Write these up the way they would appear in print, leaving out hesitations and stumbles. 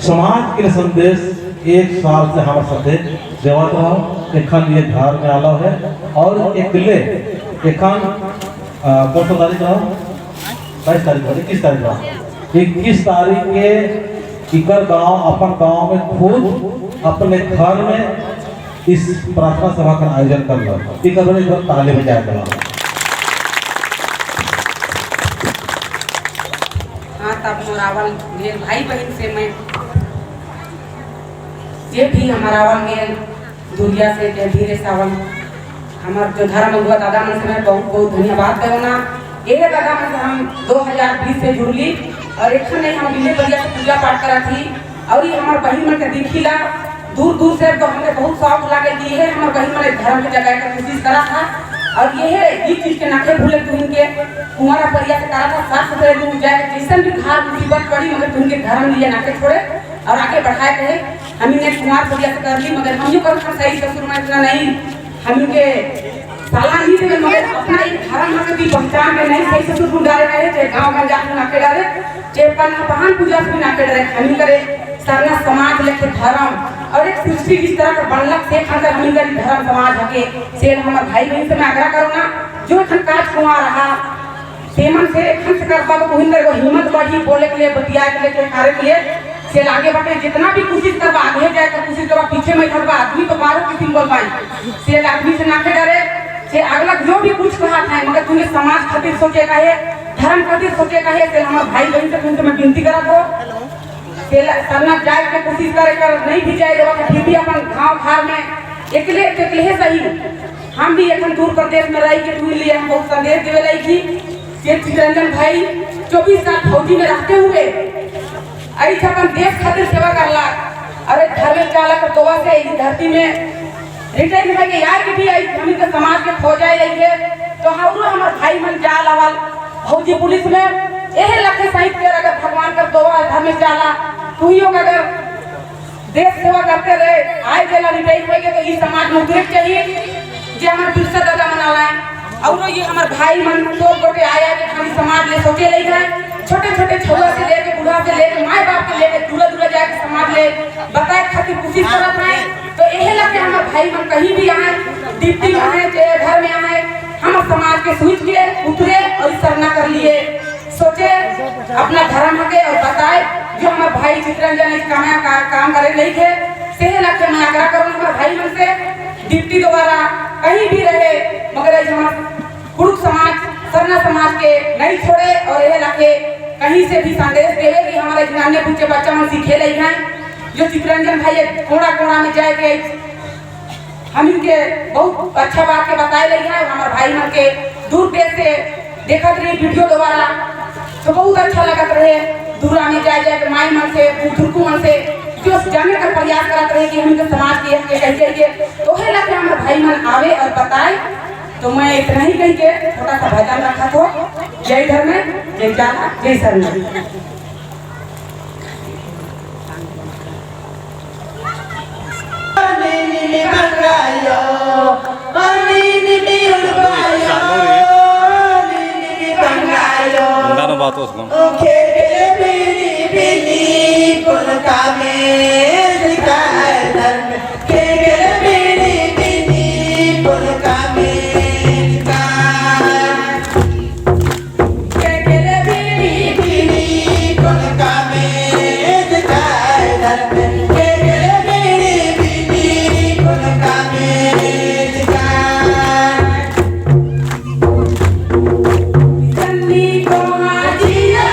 समाज के संदेश एक साल से हमारे साथे देवत रहो। एखन ये घर में आलो है और एकले एखन कौन सा तारीख रहो? 22 तारीख रहो, 21 तारीख रहो। 21 तारीख के इकर गांव अपन गांव में खुद अपने घर में इस प्रार्थना सभा का आयोजन कर लो। इकर बने इधर ताली बजाए दो। हाँ, तब मोरावल गेल भाई बहन से मैं जे भी हमारा गेल दुनिया से जे धीरे सावल हमार जो धर्म हुआ दादा मन से मैं बहुत बहुत धन्यवाद देवना। ये दादा मन से हम 2020 से जुड़ली और एक नहीं हम बिल्ले बढ़िया से पूजा पाठ करा थी और ये हमार बहन मन के दिखिला दूर दूर से, तो हमें बहुत शौक लागे कि ये हमार बहन मन धर्म के जगह का कोशिश करा था और ये है ये चीज के नाखे भूले तुम के कुमारा परिया से करा था साफ सुथरे तुम जाए जैसन भी घाट मुसीबत पड़ी मगर तुम के धर्म लिए नाखे छोड़े और आगे बढ़ाए रहे। हम इन्हें कुमार परिया से कर ली मगर हम जो कर सही ससुर में इतना नहीं हम इनके साला नहीं थे मगर अपना एक धर्म हमें भी पहचान में नहीं सही ससुर को डाले रहे चाहे गाँव गाँव जाके नाके डाले चाहे पन्ना पूजा से भी नाके डाले। हम करे सरना समाज लेके धर्म और एक सृष्टि जिस तरह का बनलक से खाकर हम इनका धर्म समाज हके से हमार भाई बहन से मैं आग्रह करो ना जो एखन काज कुआं रहा सेमन से एखन से कर पाबो तो इनकर हिम्मत बढ़ी बोले के लिए बतिया के लिए कार्य के लिए से आगे बढ़े जितना भी कोशिश करबा आगे जाए कर कोशिश करबा पीछे में हटबा आदमी तो बारो किस्म बोल पाई से आदमी से नाखे डरे से अगला जो भी कुछ कहा था मगर तुमने समाज खातिर सोचे का है धर्म खातिर सोचे का है से हमार भाई बहन से तुमसे मैं विनती करत हो सरना जाए के कोशिश करे कर नहीं भी जाए तो फिर भी अपन गांव घर में एकले एकले सही हम भी एखन दूर प्रदेश में रही के लिए हम बहुत संदेश देवे लई की कि चितरंजन भाई 24 साल फौजी में रहते हुए ऐसा अपन देश खातिर सेवा करला। अरे धर्म चालक तोवा से इस धरती में रिटायर भाई के यार के भी आई हम के समाज के खोजा आई के तो हमरो हमर भाई मन जा लावल फौजी पुलिस में एहे लखे सहित के अगर भगवान कर दोवा धर्म चाला तू ही अगर देश सेवा करते रहे आए जेला रिटायर हो गए तो इस समाज में उतरे चाहिए जे हमार बिरसा दादा मनाला और ये हमार भाई मन तो गोटे आया के खाली समाज ले सोचे रही है छोटे छोटे छुआ से लेके बूढ़ा से लेके माए बाप के लेके दूर दूर जाके समाज ले बताए खातिर कोशिश करत है। तो एहे लगे हमार भाई मन कहीं भी आए डिप्टी में आए चाहे घर में आए हम समाज के स्विच के उतरे और सरना कर लिए सोचे अपना धर्म हके और बताए जो हमारे भाई चितरंजन इस काम करे नहीं थे सेहे लगे मैं आग्रह करूँ हमारे भाई मन से डिप्टी द्वारा कहीं भी रहे मगर ऐसे हमारे कुड़ुक समाज सरना समाज के नहीं छोड़े और यह लगे कहीं से भी संदेश देवे कि हमारे नाने पूछे बच्चा मन सीखे रही हैं जो चितरंजन भाई कोड़ा कोड़ा में जाए के हम इनके बहुत अच्छा बात के बताए रही है। हमारे भाई मन के दूर देश से देखत रही वीडियो द्वारा तो बहुत अच्छा लगत रहे दूरा में जाए जाए माई मन से बुजुर्गों मन से जो जाने का प्रयास करत रहे कि हम समाज के कह के तो है लगे हमारे भाई मन आवे और बताए। तो मैं इतना ही कह के छोटा सा भजन रखा तो जय धर्म जय जाला जय सरना। बात उसको जिया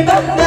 बंदा।